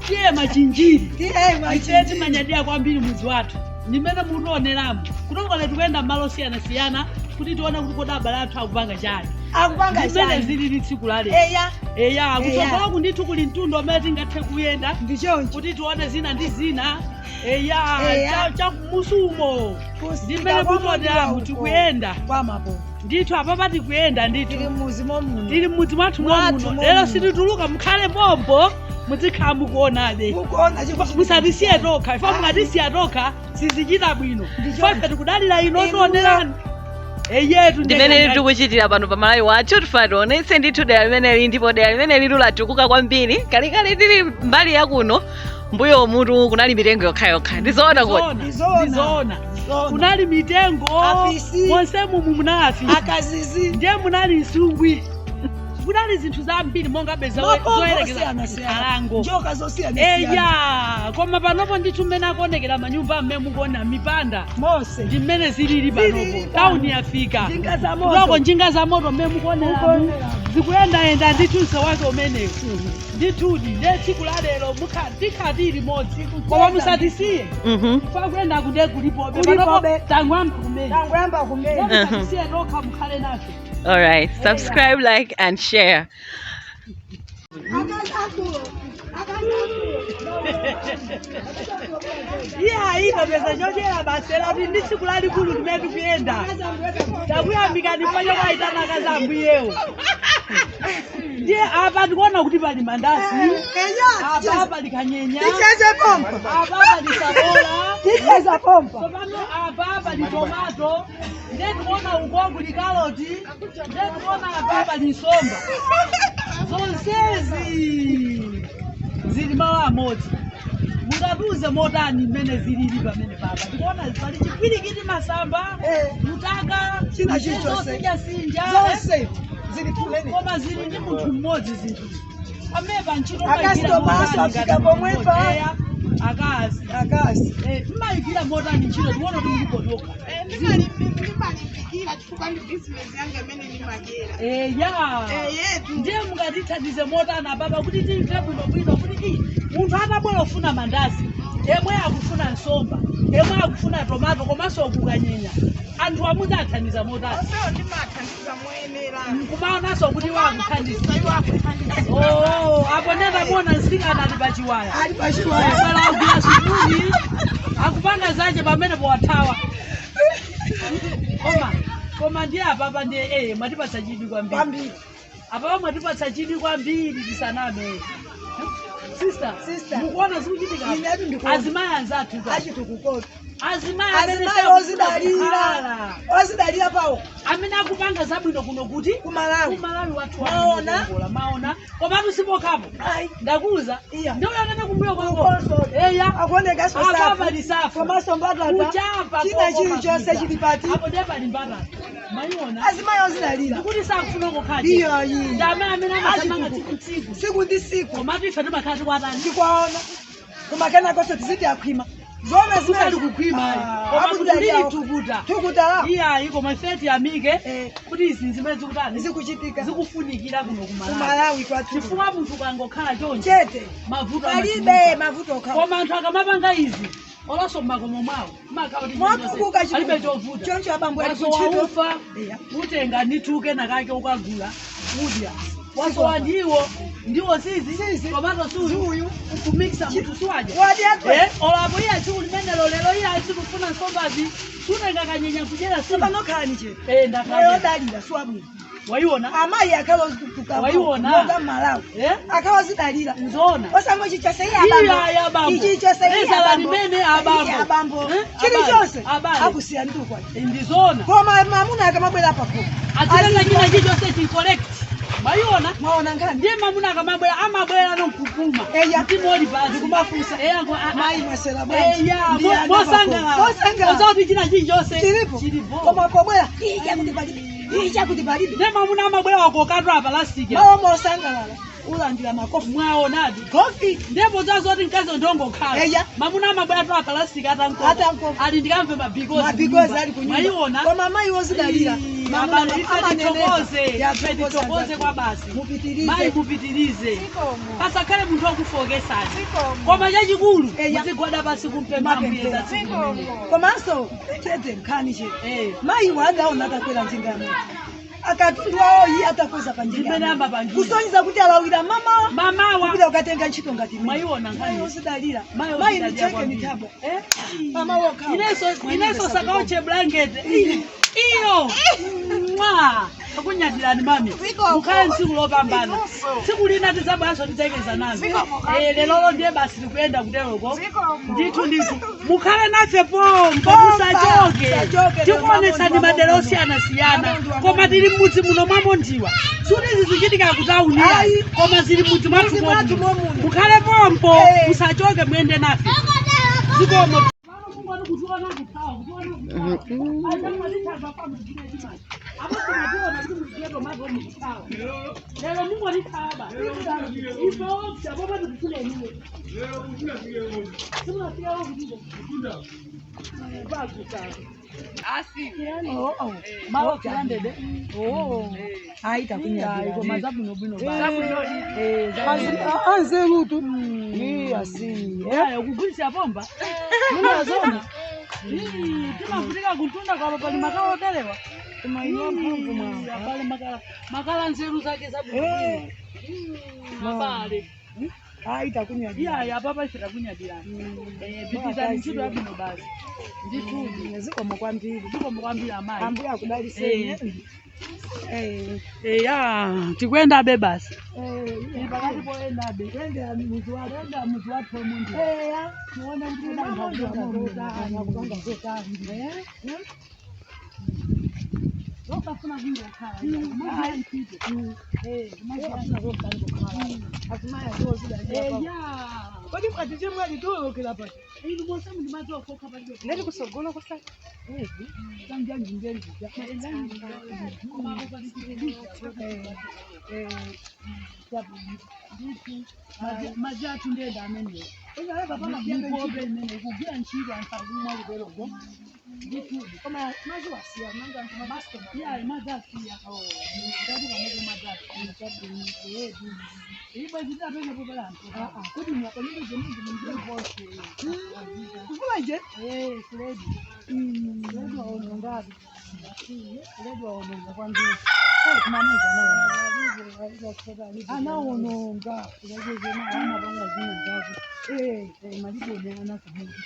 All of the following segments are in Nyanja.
T/A Machinjiri. T/A Ife Machinjiri. timanyadira kwambiri mudzi wathu ndimene mutioneramo kutongole tikuyenda m'malo osiyanasiyana kuti tione kuti kodi abale athu akupanga chani. Akupanga Ndimene chani? zilili tsiku la lero. Eya. Eya, kutsogoloku ndithu kuli mtundu amene tingathe kuyenda Ndichoncho. kuti tione zina ndi zina. Eya. Eya. Chakumusumo. Kusika Ndimene kwa mutioneramo Mondiwa uko. tikuyenda Kwa Mapo. ndithu, apapa tikuyenda ndithu. Tili mmuzi momuno. Tili mmudzi mwathu Mwathu mwamuno. momuno. Lero sitituluka, mukhale pompo, muzikhala mukuonabe. Mukuona chikuchitika. Musatisiye tokha, ife mukatisiya tokha sizichita bwino. Ndicho. Ife tikudalira ino. Inu. Tionerani eyetu. Ndimene tikuchitira pano pa Malawi Wathu, tifuna tionetse ndithu dera limeneli, ndipo dera limeneli latukuka kwambiri. Kalekale tili mbali yakuno mbuyo mutu kunali mitengo yokhayokha, ndizoona kuti? Ndizoona. Ndizoona. Ndizoona. Kunali mitengo. Afisi. Monse mumu munali afisi. Akazizi. Ndiye munali nsungwi, kunali zinthu zambiri monga beza Mapopo zoyerekeza osiyanasiyana. nkhalango. Njoka zosiyanasiyana. Eya, koma panopo ndithu mmene akuonekera manyumba amene mukuona mipanda Mose. ndi mmene zilili Zilili panopo. pano. Tauni yafika. Njinga za moto. Loko njinga za moto mmene mukuoneramu Mukuoneramu. zikuyendayenda ndithu, msewu wake umenewu ndithudi. Ndiye tsiku la lero tikhati limodzi, koma musatisiye. Fakuyenda kunde kulipobe. Kulipobe. Panopo tangwamba kumene. Tangoyamba kumene. Musatisiye tokha, mukhale nafe. All right, subscribe, like and share. Akazi akulo. Akazi akulo. Iye ayipa pesa chodyera basera kuti ndi tsiku lalikulu limene tikuyenda. Takuyamikani pacho kwayitana akazi ambuyewo. Ndiye apa ndikuona kuti pali mandasi. Eya. Apa pali kanyenya. Ticheze pompa. Apa pali sabola. Ticheza pompa. Tsopano apa pali tomato. Ndiye tikuona uko kuli karoti. Ndiye tikuona apa pali nsomba. Zonsezi zili malo amodzi. Mungatiuze motani mmene zilili pamene papa? Tikuona pali chipwirikiti, masamba, mutaka, China chilichonse. zosinjasinja. Zonse zili kumene. Koma zili ndi munthu mmodzi zinthu pamene pa ntchito. Akasitoma aso afika pomwepa. Akazi. Akazi. Mmayigwira motani ntchito? Tikuona kuti mulipo tokha. Ndimalimbikira chifukwa ndi bizinesi yanga imene ndimadyera. Eya. Yetu. Ndiye mungatithandize motani apapa kuti timve bwinobwino kuti i munthu atabwera ofuna mandasi, yemwe akufuna nsomba, yemwe akufuna tomato komanso kukanyenya, anthu amudzathandiza motani? Onsewo ndimathandiza moyenera. Nkumaonanso kuti wakuthandiza. Iwo akuthandiza. Oh, apo ndetamuona msikana ali pachiwaya. Ali pachiwaya. Bala agwira sukuli, akupanga zache pamene powathawa. Koma ndiye apapa ndiye mwatipatsa chidwi kwambiri. Kwambiri. Apapa mwatipatsa chidwi kwambiri, tisaname. Sister, Sister. mukuona zikuchitika? Inetu ndikuona. Azimayi anzathu pa. Achitukukoto. Azimayi amene Azimayi sakufuna ozidalira. kukhala. Ozidalira pawo. Amene akupanga zabwino kuno kuti Kumalawi. Kumalawi wathu. Maona? Waona, maona, komatu sipokhapo. Ayi. Ndakuuza. Iya. Ndiuyang'ane kumbuyo kwako. Ukonso. Eya. Akuoneka so Apa safu. pali safu. Komanso mbatata. Kuchapa. China chilichonse chili pati. Apo ndiye pali mbatata, mayiona? Azimayi ozidalira. Ndikuti sakufuna kukhala. Iyo iyi. Ndi amene amathamanga Achitukuko. tsiku tsiku. Siku ndi siku. Komatu ife timakhala tikwatani. Ndikwaona. Kumakena konse tiziti akhwima. Zona Kusali zimene. kukhwima ayi. Ah, Koma kuti akudalira. lili tukuta. Tukuta. Iyayi, koma ife tiyamike kuti izi zimene zikutani Zikuchitika. zikufunikira kuno Kumalawi. Kumalawi kwathu. Chifukwa munthu ukangokhala chonchi Chete. mavuto Palibe amachuluka. mavuto okhawo. Koma anthu akamapanga izi olonso mmakomo mwawo mmakhala kuti Mwatukuka. palibe chovuta. Choncho abambo ali Wasowa kuntchito. ufa, Iya. utenga ndithu nakake ukagula udya. Wasowa ndiwo, ndiwo zizi, Zizi. tomato suyu Suyu. ukumikisa, munthu suwadya. Wadya kwe. Olapo iye tsiku limenelo lero iye asikufuna nsombazi, sutenga kanyenya kudyera si. Tsopano khalani chete. Eh, Moyo ndakhala. odalira siwabwino. Waiona? Amayi akhala ozitukuka. Waiona? Monga Malawi. Eh? Akhala ozidalira. Nzona. Osango chichose iye Iya abambo. ya abambo. Ichichose iye Leza la abambo. limene abambo. Iye abambo. Eh? Chilichonse. Abale. Akusiya ndukwa. Ndizona. Koma mamuna akamabwera papo. Azitenga china chilichonse chi collect. Maiona? Mwaona nkhani? Ndiye mamuna akamabwera amabwera nonkupuma. Eya. Mtima uli pasi. Ndikumafunsa. Eya ngo a- a- Mayi mwasera bwanji? Eya, Ndiye mosangalala. Mosangalala. Oza kuti china chilichonse Chilipo. chilipo. Koma pobwera ija kuti palibe. Ija kuti palibe. Ndiye mamuna amabwera wakokatwa apa plastic. Mawo mosangalala. Ulandira makofi. Mwaonadi? Kofi. Ndipo zazoti mkazi ndongokhala. Eya. Mamuna amabwera tu apa plastic atankoka. Atankoka. Ali ndikamve mabikozi. Mabikozi ali kunyumba. Mwayiona? Koma mayi wozidalira. Ii. Mamuna abale ife amaneneza. tithokoze, ife Yathokoza tithokoze nzathu. kwa basi. Mupitirize. Mayi mupitirize. Zikomo. Pasakhale munthu wakufokesani. Zikomo. Koma chachikulu Eya. muzigwada pasi kumpempha Ambuye za tsiku Zikomo. limenelo. Komanso chete nkhani chete. Eh. Mayiwo adaona atakwera njinga ya moto. Akatundu awo iye atakweza pa njinga. Ndimene ya moto. amapangira. Kusonyeza kuti alawira mamawa. Mamawa Kupita ukatenga ntchito ngati imene. Mwayiona nkhani. Mayi osidalira. Mayi Mayi osidalira ndicheke kwambiri. mithabwa. Eh? Mama wokhawo. Inenso sakaoche blanket iyo mwa akunyadirani mami, Zikomo. mukhale tsiku lopambana. Inunso. Tsiku lina tidzabweranso tidzayikeza nanu. Zikomo. Eh, lelolo ndiye basi tikuyenda kuteroko. Zikomo. Ndithu ndithu mukhale nafe pompa, Pompa, musachoke. musachoke, Tikuonetsani lero madera mwamondiwa. osiyanasiyana, Mwamondiwa, koma tili m'mudzi muno mwamondiwa. Suti izi zichitika kutauni, Ayi. koma zili m'mudzi mwathu M'mudzi mwathu momuno. momuno. Mukhale pompo, Eh. musachoke, muyende nafe. Zikomo. Lero mungondithaba ife opsa popa tikufuneniwe malo 300. Ayi takunyadira. Koma zabwinobwino. Anzerutu. Iya si. Ayo kugulisa pomba munazona timavutika kuntunda kwapa pali makala otelewa. Koma ino mphamvu mwa. Apale makala, makala nzeru zake zabwinobwino mabale. Ayi takunyadira. Iya apapa ife takunyadirani. Pitizani ntchito yabwino basi ndithu. Zikomo kwambiri. Zikomo kwambiri amayi. Ambuye akudaliseni. Eh. Eya, tikuyendabe basi. Eh. Pakati poyendabe. Twende muzi wa Tenda muzi wathu omundi. Eya. Tione kuti Mwamondiwa ndanthu akupanga zotani. Osafuna kungokhala. Eya. Kodi mwatiche mwalitolokera pati? Inu monse muli madzi okha palibe. Neti kusogolo kosa. Madzi athu ndiyenda amenewo. Mikope imene ikugwira ntchito anthu akumwa kuteroko. Ndithu. Iya, madzi asiya. Ngati pamene madzi asiya. Ibo zidapenya popela anthu. Kodi mwakanyumba Ndiponso. Mvula ije? Eh, Fred. Fred waonongapi? Fred waononga kwambiri. Kumamiza anaononga. Eh.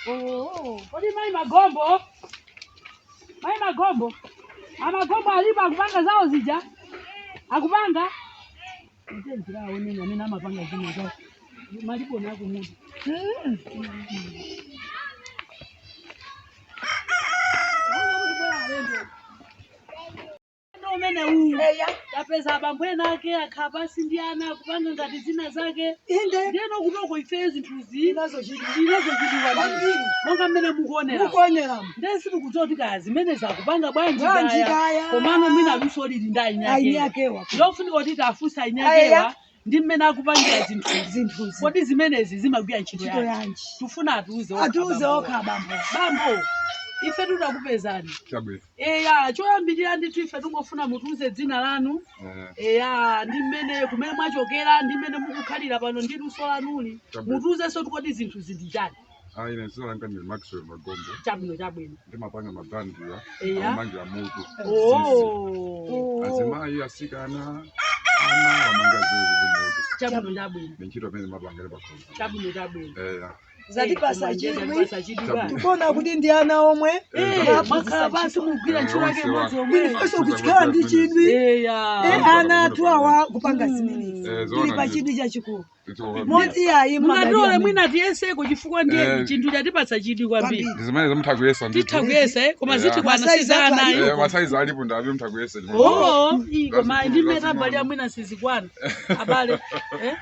Oh. Kodi mayi Magombo? Mayi Magombo? Amagombo alipo akupanga zawo zija? Akupanga? Ndenzirawo nini amene amapanga zina zawo. Maliboni akumuti. Umene uwu Eya. tapeza abambo ena ake akhala pansi ndi ana akupanga ngati zina zake. Inde. Ndiyeno kutoko ifeyo zinthuzi Inazochidwa. zinazochidwa Kwambiri. monga mmene mukuonera. Mukuonera. Ndiye sitikudziwa kuti kaya zimene zakupanga bwanji Bwanji kaya. Komano mwina luso lili ndi Aini aini akewa. Ndofunika kuti tafunsa aini Eya. akewa ndi mmene akupangira zinthuzi. Zinthuzi. Kodi zimenezi zimagwira ntchito Ntchito yanji? yanji. Tifuna atiuze okha Atiuze bambo. okha bambo. Bambo, ife tidakupezani. Chabwino. Eya, choyambirira ndithu ife tingofuna mutiuze dzina lanu. Eya, ndi mmene kumene mwachokera ndi mmene mukukhalira pano ndi luso lanuli. Chabwino. Mutiuzenso tikoti zinthu zindi chani. Ine dzina langa ndi Maxwell Magombo. Chabwino, chabwino. Ndimapanga mabandiya Eya. amangira mutu. Oh. Azimayi, asikana, ana amanga zizi zimutu. Chabwino, chabwino. Ndi ntchito imene mapangire pakhomo. Chabwino, chabwino. Eya. Zatipasa chidwi. Zatipasa chidwi bwana. Tikuona kuti ndi ana omwe. Eh, mwakhala pansi mugwira ntchito yake imodzi yomwe. Infonso kuchikhala ndi chidwi. Eya. Eh, ana athu awa kupanga zimenezi. Eh, zoona Tili pa ndi- chidwi chachikulu. Ndithu- Moti ayi Mungatole mwina tiyeseko chifukwa ndiye Eh. chinthu chatipatsa chidwi kwambiri. Ndi zimene zamutha kuyesa ndithu. Titha kuyesa eh, koma Yeah. zitikwana Masaizi athu sizana. alipo. Eh, masaizi alipo ndabe mutha kuyesa. Oh, iyi koma Lazima- ndi mmene lazima- tabalira mwina sizikwana. Abale. Eh?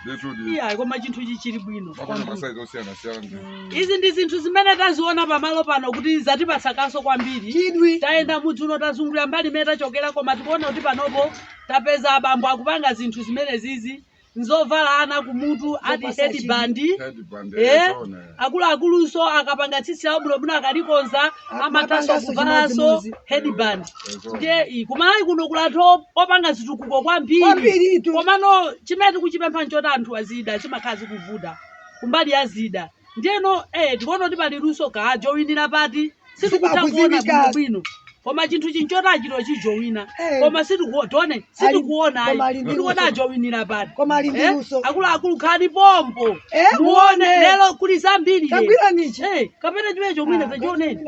Ndithu ndi. Iya, koma chinthu ichi chili bwino. Mapanga masaizi osiyana-siyana ndi. Izi ndi zinthu zimene taziona pamalo pano kuti zatipatsa kaso kwambiri. Chidwi. Tayenda mudzi uno, tazungulira mbali imene tachokera, koma tikuona kuti panopo tapeza abambo akupanga zinthu zimene zizi. Nzovala ana kumutu ati Zopasa headband. Headband, Eh, zoona. akuluakuluso akapanga tsitsi lawo bwinobwino akalikonza amathanso Amapanganso kuvalanso chimodzimodzi. headband. Zoona. Ndiye kumalawi kuno kuli anthu opanga zitukuko kwambiri. Kwambiri itu. Komano chimene tikuchipempha nchoti anthu azida chimakhala zikuvuta kumbali ya zida. Ndiyeno tikuona kuti pali luso ka jowinira pati sitikutha kuona Sipakuziwika. bwinobwino, koma chinthu chinchoti achito chijowina, Eh. koma tione sitikuona Koma ayi ali ndi tikuona luso. ajowinira pati. Koma ali ndi luso. Akuluakulu khani pompo Eh, muone muone. lero kuli zambiri lero. Tagwira nichi. Kapena chimenecho mwina tachioneni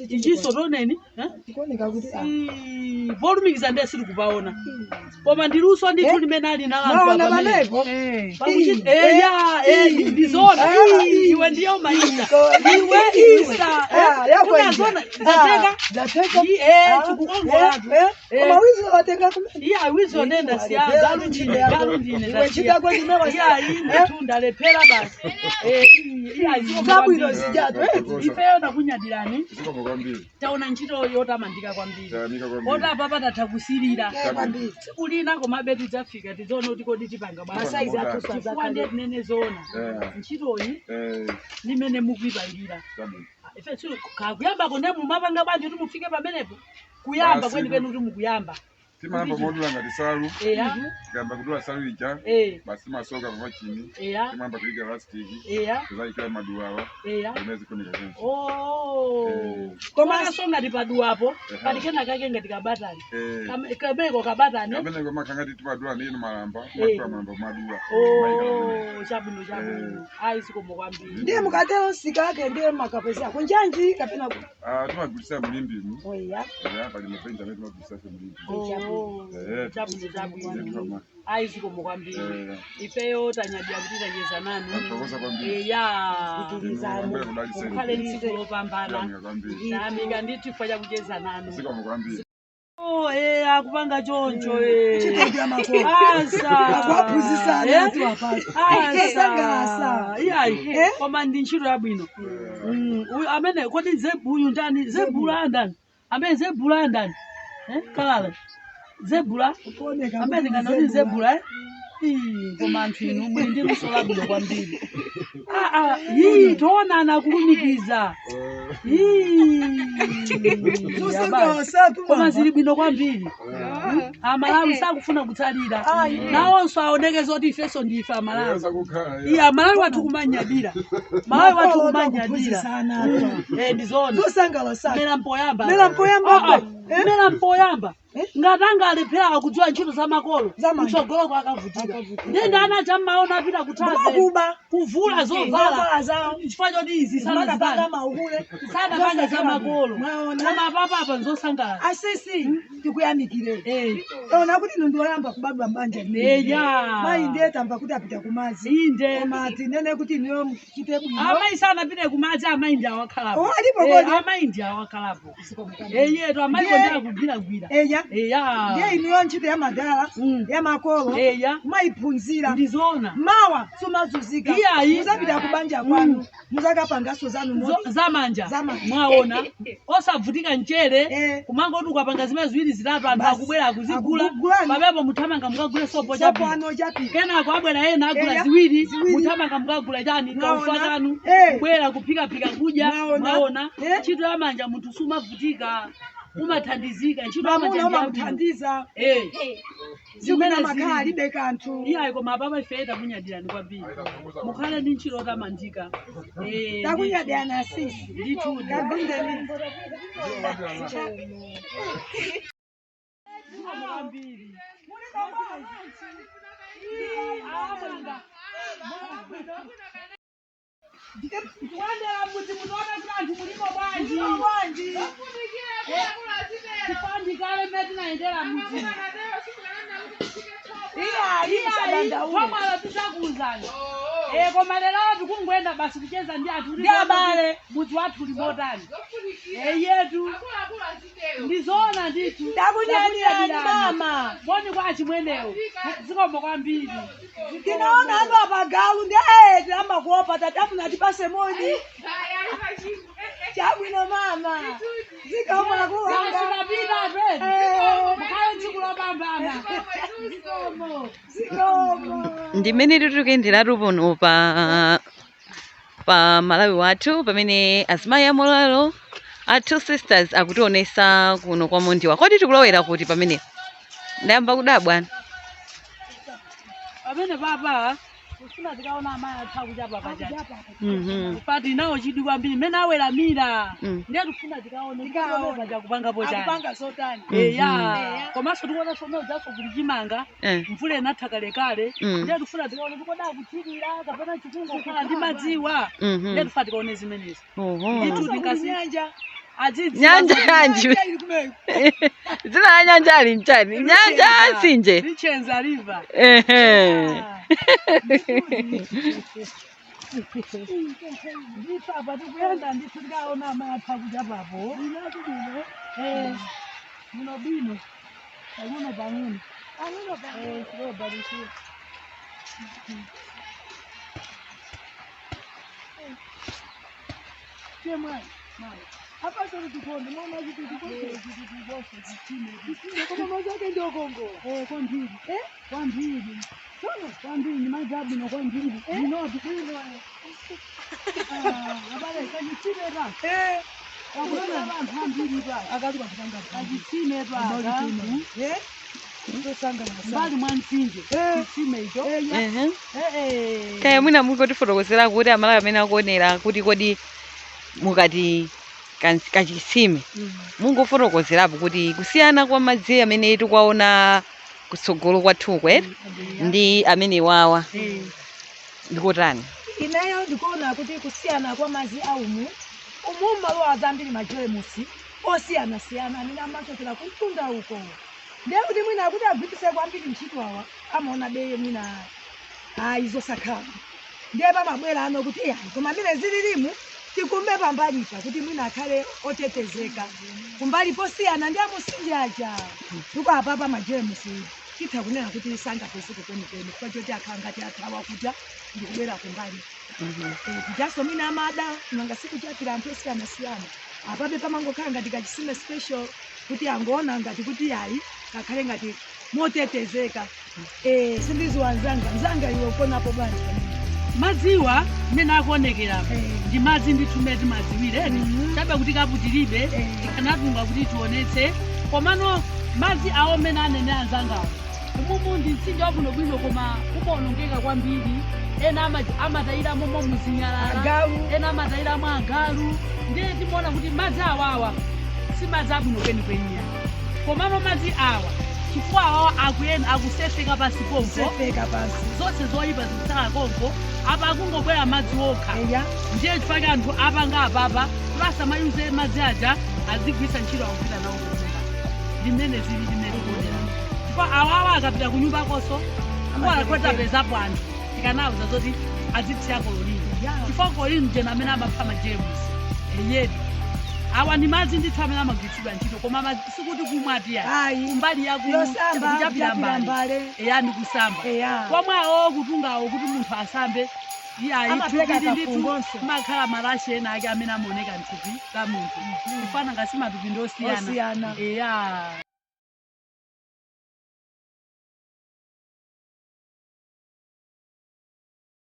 ichinso tioneni, eh? Chikuoneka kuti ah. Polumikiza ndiye sitikupaona, koma ndi luso ndithu limene ali nalo anthu Maona apa pamene. pamenepo. Pakuti eya, ndizona iwe ndiyo maita iwe isa unazona zateka. Zateka. Chikukongola. Koma wizo watenga kumene. Iya, wizo nenda siya galu ndine galu ndine. Iwe chitako ndine wasiya. Iya, iyi ndithu ndalephera basi. Iya, zikomo Zabwino kwambiri. zijatu. Ifeyo takunyadirani. Zikomo kwambiri. Taona ntchito yotamandika kwambiri. Tayamika kwambiri. Oti apa patatha kusilira Kwambiri. tsiku lina, komabe tidzafika tidzaona kuti kodi tipanga bwanji. Masaizi athu Chifukwa ndiye tinene zoona, ntchitoyi limene mukuipangira Chabwino. ife kakuyambako ndiye mumapanga bwanji kuti mufike pamenepo kuyamba Basi. kwenikweni kuti mukuyamba? Timayamba modula ngati salu. Eya. Tikayamba kudula salu ija, basi masoka pamachini. Timayamba kuyika lastiki, kuzayikira maduwawa, zimene zikuoneka chonchi. Oh. Koma Komanso ngati paduwapo pali kena kake ngati kabatani. Kameko kabatani. Kamene makangati timadula ndi ino malamba, kumatula malamba kumadula, kumayika pamene. Oh, chabwino chabwino, ayi, zikomo kwambiri. Ndiye mukatero sika ake ndiye makapeza kunjanji kapena Ah, timagulisa mulimbimu. Oya. Eya, pali mavenda amene timagulisa ife mulimbi. Oh, chabwino chabwino, ayi, zikomo kwambiri. Ifeyo tanyadira kuti tacheza nanu. Tathokoza kwambiri. Eya. Ambuye kudaliseni. Mukhale tsiku lopambana. Tayamika kwambiri. Tayamika ndithu chifukwa chakucheza nanu. Zikomo kwambiri. Oh, akupanga choncho. Chito ya makolo. Asa. Akuaphunzisana atu apasi. Asa. Zosangalatsa. Iyayi. Eh? Koma ndi ntchito yabwino. Uyu amene kodi zebu uyu ndani? Zebula ndani? Amene zebula ndani? Eh? Kalala. Zebula. Kuoneka Amene kuti ngati zebula, eh? Ii, koma anthu inu muli ndi luso labwino kwambiri. Ah ah, yii, toonana akulumikiza. Yii. Zosangalatsa tu. Koma zili bwino kwambiri. Amalawi sakufuna kutsalira, nawonso aoneke zoti ifenso ndife Amalawi. Sakukhala. Iya, Amalawi wathu kumanyadira, Malawi wathu kumanyadira. Kuphunzisana atu. Ndizoona. Zosangalatsa. Mera mpoyamba. Mera mpoyamba. Ah, ah. Eh? Mera mpoyamba. Ngati angalephera akudziwa ntchito za makolo, Zamanja. kutsogoloko akavutika. Akavutika. Ndende ana chammaona apita kuthaze Kumakuba. kuvula zovala Zovala zawo. chifukwa choti izi Makapanga sanazipanga maukule. sanapanga za makolo. Mwaona. Koma apapapa nzosangalatsa. Asisi tikuyamikire. Ona kuti inu ndiwoyamba kubadwa mbanja limene. Eya. Mayi ndiye tamva kuti apita kumadzi. Inde. Koma tinene kuti inuyo muchite bwino. Amayi sanapite kumadzi, amayi ndi awakhalapo. Oh, alipo kodi? Amayi ndi awakhalapo. Eyetu amayi Ndiye- ndi akugwiragwira. Eya. Eya. Ndiye inuyo ntchito ya madala ya makolo Eya. kumayiphunzira. Ndizona. Mawa sumazunzika. Iyayi. Muzapita kubanja kwanu muzakapangaso zanu Zamanja. Zamanja. Mwaona, osavutika mchere kumangoti ukapanga zimene ziwiri zitatu anthu Basi. akubwera akuzigula. Akugulani. Papepo muthamanga mukagule sopo. Sopo. Chapita Ano chapita. kenako abwera ena agula Eya, ziwiri, ziwiri. muthamanga mukagula chani, Mwaona. kaufa kanu, kubwera kuphikaphika kudya. Mwaona. Mwaona, ntchito yamanja munthu sumavutika, umathandizika. Ntchito Mamuna yamanja ndi yabwino. umamuthandiza. Zimene Zimene makhala zili. alibe kanthu. Iyayi, koma apapa ife takunyadirani kwambiri, mukhale ndi ntchito yotamandika. Takunyadirani asisi. Ndithu. Kagundeni. Kwambiri. Kuendera mudzi mutoona kuti anthu muliko bwanji. Bwanji. Chifandikale mmene tinayendera mudzi. Iyayi, musadandaule. Tomwala tizakuuzani. Koma lero tikungoenda basi kucheza ndi anthu kuti Ndi abale. mudzi wathu uli motani. Yetu ndizoona ndithu. Takunyadirani mama. Moni kwa achimwenewo, zikomo kwambiri. Tinaona anthu apagalu ndi tilamba kuopa tatafuna tipase moni. Chabwino mama. Zikomo akuwanga. Sikapita atweni. Mukhale tsiku lopambana. Zikomo. Ndimene tikuyenderatu pano pa Malawi wathu, pamene azimayi amolalo a Two Sisters akutionesa kuno kwa Mondiwa. Kodi tikulowera kuti pamene? Ndayamba kudabwa. Pamene papa kufuna tikaona amayi athu akuchapa pachacha. Pati nawo chidwi kwambiri mmene aweramira. Ndiye tifuna tikaone Tikaone. paja kupangapo chani. Akupanga zotani? Eya. Eya. Komanso tikuona someo zaso kuli chimanga. Mvula inatha kalekale. Ndiye tifuna tikaone tikoda kuthirira kapena chikungo kukhala ndi madziwa. Ndiye tifuna tikaone zimenezi. Oho. Ndithu. Komanso kuli nyanja. Adzidziwa. Nyanja yanji? Nyanja ili kumeko. Dzina la nyanja ali nchani? Nyanja sinje? Richenza River. Ehe. Ndithu apa tikuyenda ndithu tikaona amayi athu akuchapapo. Bwino bwino, pang'ono pang'ono. Pang'ono pang'ono. Slow. Tiye mwana. Apa sori tikonde, mwana chiti tikonde. Koma mazi ake ndio kongola. Kwambiri. Eh? Kwambiri. Tsono. Kwambiri ni madzi abwino kwambiri. Ndinoti bwino. Abale, kachitsime pa. Kakuona anthu ambiri pa. Akati pakupanga. Kachitsime pa. Eh? Tosangalala. Mbali mwa mtsinje. Chitsime icho. Ehe. Eh. Kaya mwina mungotifotokozera kuti amalawi amene akuonera kuti kodi mukati kachitsime, mungofotokozerapo kuti kusiyana kwa madzi amene tikuwaona kutsogolo kwathuku ndi amene wawa ndikotani? Ineyo ndikuona kuti kusiyana kwa madzi aumu umu malowa zambiri majeremusi osiyana-siyana amene amachokera kumtunda uko, ndiye kuti mwina akuti agwiritse kwambiri ntchito awa amaona beye mwina ayi zosakhala, ndiye pamabwera ano kuti iyayi, koma amene zililimu tikumbe pambalipa kuti mwina akhale otetezeka kumbali posiyana ndi amusinji aja, ndipo apapa majeremusi titha kunena kuti sangapezeke kwenikweni chifukwa choti akhala ngati athawa kuja ndikubwera kumbali. Kujaso mwina amada nanga sikuchapira anthu osiyanasiyana, apabe pamangokhala ngati kachisime special kuti angoona ngati kuti yayi kakhale ngati motetezeka. Sindiziwa nzanga, nzanga iwe ukonapo bwanji pamene? Madziwa mmene akuonekera ndi madzi ndithu mmene timadziwireni. Chabe kuti kaputilibe tikanatunga kuti tionetse, komano madzi awo mmene anene anzangawo, umumu ndi mtsinje wabwinobwino koma umaonongeka kwambiri. Ena amatayiramo mo muzinyalala. Agalu. Ena amatayiramo agalu. Ndiye timaona kuti madzi awawa si madzi abwino kwenikweniya, komano madzi awa, chifukwa awawa akuyenda akusefeka pasi pompo. Sefeka pansi. Zonse zoyipa zikutsala konko, apa akungobwera madzi okha. Ndiye chifukwa anthu apanga apapa kuti asamayuze madzi aja, azigwiritsa ntchito akupita nawo kunyumba. Limene zili limene tikuonera, chifukwa awawa akapita kunyumba konso kuwalakwetapezapo anthu tikanawuza zoti azithira chlorine, chifukwa chlorine jena amene amapha majemusi eyedi. Awa ndi madzi ndithu amene amagwiritsidwa ntchito, koma sikuti kumwa atiya. Ayi. Kumbali yaku Yosamba, kuchapira kuchapira mbale. Mbale. Eya, ndi kusamba. Komwawo kutungawo kuti munthu asambe, iyayi. Amapereka Thupi ndithu kafungonso. makhala marashi ena ake amene amaoneka mthupi la munthu, kufana ngasi matupi ndosiyana. Osiyana. Eya.